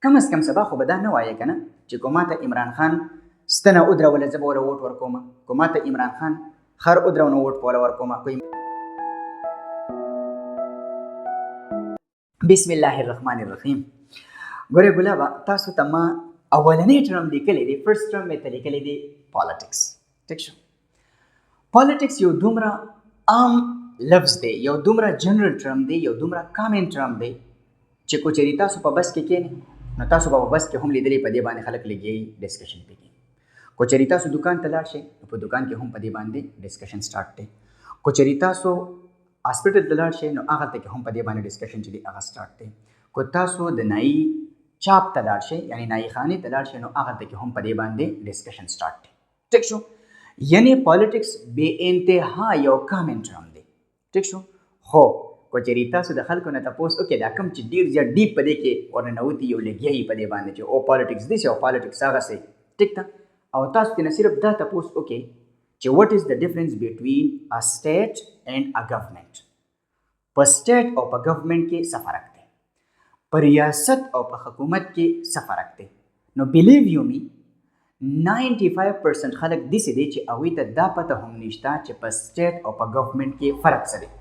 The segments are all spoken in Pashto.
کم از کم سبا خو به دا نه وایې که نه چې که ماته عمران خان ستنه ودروله، زه به وله ووټ ورکوم، که ماته عمران خان خر ودرو نو ووټ به وله ورکوم. که بسم الله الرحمن الرحیم. ګوره ګلابه، تاسو ته ما اولنی ټرم لیکلی دی، فرست ټرم مې ته لیکلی دی پالیټکس. ټیک شو؟ پالیټکس یو دومره عام لفظ دی، یو دومره جنرال ټرم دی، یو دومره کامن ټرم دی چې که چېرې تاسو په بس کې کښېنئ نو تاسو به په بس کې هم لیدلی په دې باندې خلک لګیایي ډسکشن پې کوي. که چېرې تاسو دکان ته لاړ شئ نو په دکان کې هم په دې باندې ډسکشن سټارټ دی. که چېرې تاسو هاسپټل ته لاړ شئ نو هغلته کې هم په دې باندې ډسکشن چې دی هغه سټارټ دی. که تاسو د نایي چاپ ته لاړ شئ، یعنی نایي خانې ته لاړ شئ، نو هغلته کې هم په دې باندې ډسکشن سټارټ دی. ټیک شو؟ یعنی پالیټکس بې انتها یو کامن ټرم دی. ټیک شو؟ خو که چېرې تاسو د خلکو نه تپوس وکړئ، دا کوم چې ډېر زیات ډیپ په دې کې ورننوتي یو لګیا یي په دې باندې چې او پالیټکس داسې او پالیټکس هغسې، ټیک ده، او تاسو ترې نه صرف دا تپوس وکړئ چې what is the difference between a state and a government، په سټیټ او په ګورنمنټ کې څه فرق دی، په ریاست او په حکومت کې څه فرق دی، نو believe you me 95% خلک داسې دي چې هغوی ته دا پته هم نشته چې په سټیټ او په ګورنمنټ کې فرق څه دی.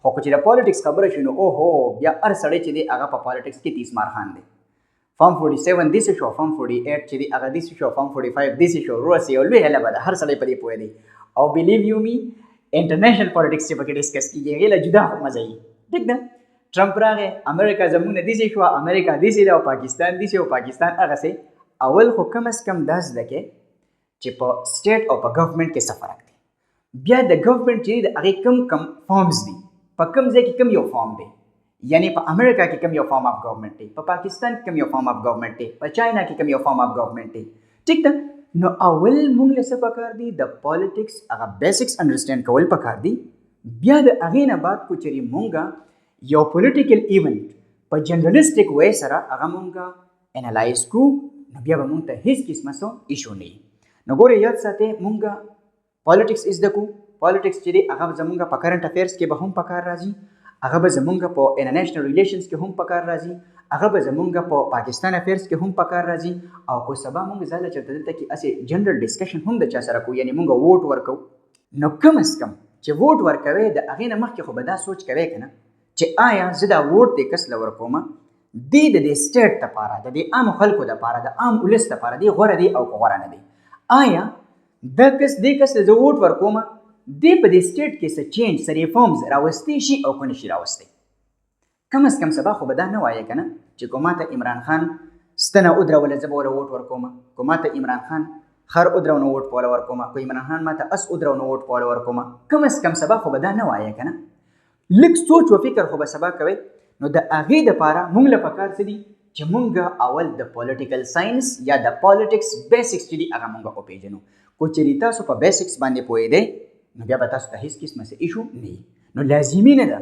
خو که چې د پالیټکس خبره شي نو اوهو، بیا هر سړی چې دی هغه په پالیټکس کې تیس مار خان دی. فارم 47 داسې شو، فارم 48 چې دی هغه داسې شو، فارم 45 داسې شو. وروره، یو لوی هله به ده، هر سړی په دې پوه دی. او believe you me international politics چې پکې ډسکس کېږي هغې له جدا خو مزه وي. ټیک ده؟ ټرمپ راغی، امریکا زمونږ نه داسې شوه، امریکا داسې ده او پاکستان داسې او پاکستان هغسې. اول خو کم از کم دا زده کې چې په سټیټ او په ګورنمنټ کې څه فرق دی، بیا د ګورنمنټ چې د هغې کم کم فارمز دي، په کوم ځای کې کوم یو فارم دی، یعنی په امریکا کې کوم یو فارم اف ګورنمنټ دی، په پاکستان کې کوم یو فارم اف ګورنمنټ دی، په چاینا کې کوم یو فارم اف ګورنمنټ دی. ټیک ده؟ نو اول مونږ له څه پکار دي؟ د پالیټکس هغه بیسکس انډرسټینډ کول پکار دي. بیا د هغې نه بعد که چېرې مونږ یو پولیټیکل ایونټ په جنرالستیک وی سره هغه مونږ انالایز کو نو بیا به مونږ ته هیڅ قسمه څه ایشو نه وي. نو ګورئ، یاد ساتئ، مونږ پالیټکس زده کو. پالیټکس چې دی هغه زمونږ په کرنټ افیرز کې به هم پکار راځي، هغه به زمونږ په انټرنیشنل ریلیشنز کې هم پکار راځي، هغه به زمونږ په پاکستان افیرز کې هم پکار راځي، او که سبا مونږ ځاله چېرته دلته کې هسې جنرل ډسکشن هم د چا سره کوو، یعنی مونږ ووټ ورکوو، نو کم از کم چې ووټ ورکوې د هغې نه مخکې خو به دا سوچ کوې که نه چې آیا زه دا ووټ دې کس له ورکوم، دی د دې سټیټ دپاره، د دې عامو خلکو دپاره، د عام ولس دپاره دی غوره دی او که غوره نه دی؟ آیا دا کس، دې کس له زه ووټ ورکوم، دی په دې سټیټ کې څه چینج، څه ریفارمز راوستی شي او که نه شي راوستی؟ کم از کم سبا خو به دا نه وایې که نه چې که ماته عمران خان ستنه ودروله، زه به وله ووټ ورکوم، که ماته عمران خان خر ودرو نو ووټ په وله ورکوم، که عمران خان ماته اس ودرو نو ووټ په وله ورکوم. کم از کم سبا خو به دا نه وایې که نه؟ لږ سوچ و فکر خو به سبا کوې. نو د هغې دپاره مونږ له پکار څه دي؟ چې مونږ اول د پولیټیکل ساينس یا د پالیټکس بیسکس چې دي هغه مونږ وپېژنو. که چېرې تاسو په بیسکس باندې پوهېدئ نو بیا به تاسو ته هیڅ قسمه څه ایشو نه وي. نو لازمي نه ده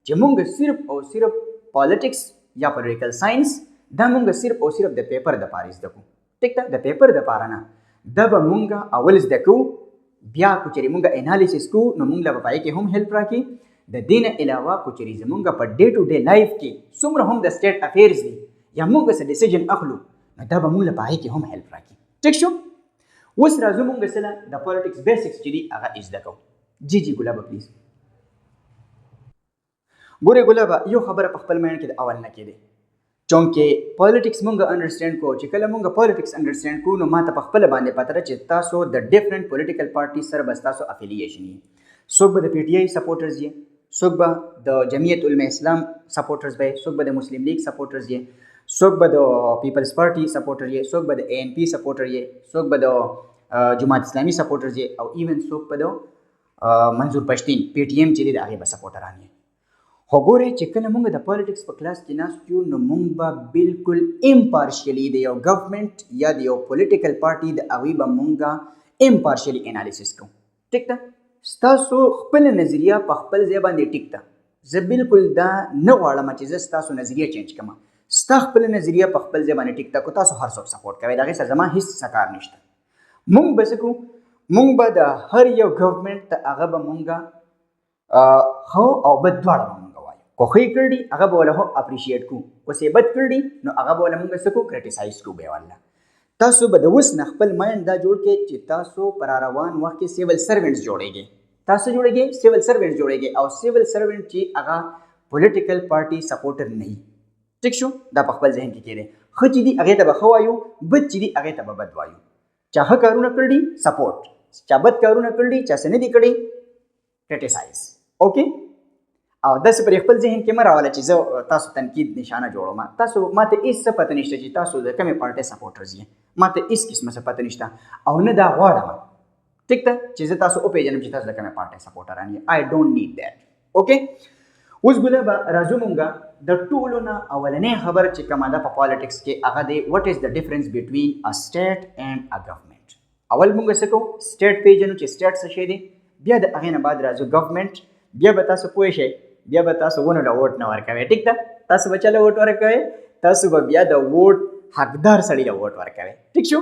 چې مونږ صرف او صرف پالیټکس یا پولیټیکل ساينس دا مونږ صرف او صرف د پیپر د پاره زده کوو. ټیک ده؟ د پیپر د پاره نه، دا به مونږ اول زده کوو، بیا که چېرې مونږ انالیسس کوو نو مونږ له به په هغې کې هم هیلپ راکړي. د دې نه علاوه که چېرې زمونږ په ډے ټو ډے لایف کې څومره هم د سټیټ افیرز دي یا مونږ څه ډیسیژن اخلو نو دا به مونږ له په هغې کې هم هیلپ راکړي. ټیک شو؟ اوس راځو مونږ سره د پالیټکس بیسکس چې دي هغه زده کوو. جی جی ګلابه، پلیز. ګورې ګلابه، یو خبره په خپل مایند کې د اول نه کېدې، چونکه پالیټکس مونږ انډرسټینډ کوو، چې کله مونږ پالیټکس انډرسټینډ کوو نو ماته په خپله باندې پته ده چې تاسو د ډیفرنٹ پولیټیکل پارټي سره به تاسو افیلیشن یي. څوک به د پي ټي آی سپورټرز یې، څوک به د جمعیت علماء اسلام سپورټرز به، څوک به د مسلم لیګ سپورټرز یې، څوک به د پیپلز پارټي سپورټر یې، څوک به د اے ان پی سپورټر یې، څوک به د جماعت اسلامي سپورټرز یې، او ایون څوک به د منظور پښتین پی ټي ایم چې دی د هغې به سپورټران یې. خو ګورئ چې کله موږ د پالیټکس په کلاس کې ناست یو نو موږ به بالکل امپارشلی د یو ګورنمنت یا د یو پولیټیکل پارټي د هغوی به موږ امپارشلی انالیسس کوو. ټیک ده؟ ستاسو خپل نظریه په خپل ځای باندې ټیک ده. زه بالکل دا نه غواړم چې زه ستاسو نظریه چینج کړم. ستا خپل نظریه په خپل ځای باندې ټیک ده، که تاسو هر څوک سپورټ کوئ د هغې سره زما هیڅ څه کار نشته. مونږ به څه کوو؟ مونږ به د هر یو ګورنمنت ته هغه به مونږ ښه او بد دواړه به مونږ وایو. که ښه یې کړي هغه به وله اپریشیټ کو، که څه بد کړي نو هغه به وله مونږ څه کو؟ کریټیسایز کو به والله. تاسو به د اوس نه خپل مایند دا جوړ کړئ چې تاسو پر روان وخت کې سیول سرونټس جوړیږئ. تاسو جوړیږئ، سیول سرونټس جوړیږئ، او سیول سرونټ چې هغه پولیټیکل پارټي سپورټر نه وي. ټیک شو؟ دا په خپل ذهن کې کېږدئ. ښه چې دي هغې ته به ښه وایو، بد چې دي هغې ته به بد وایو. چا ښه کارونه کړي سپورټ، چا بد کارونه کړي، چا څه نه دي کړي کریټیسایز. اوکې، او داسې پر خپل ذهن کې مه راوله چې زه تاسو تنقید نشانه جوړوم. تاسو ماته هېڅ څه پته نشته چې تاسو د کومې پارټۍ سپورټرز یې، ماته هېڅ قسمه څه پته نشته او نه دا غواړم، ټیک ده، چې زه تاسو وپېژنم چې تاسو د کومې پارټۍ سپورټران یې. I don't need that. Okay, اوس ګله به راځو مونږه د ټولو نه اولنۍ خبره چې کومه ده په پالیټکس کې هغه دی what is the difference between a state and a government. اول مونږ څه کوو؟ سټیټ پېژنو چې سټیټ څه شی دی، بیا د هغې نه بعد راځو ګورنمنټ. بیا به تاسو پوه شئ، بیا به تاسو ونو له ووټ نه ورکوئ. ټیک ده؟ تاسو به چا له ووټ ورکوئ؟ تاسو به بیا د ووټ حقدار سړي له ووټ ورکوئ. ټیک شو؟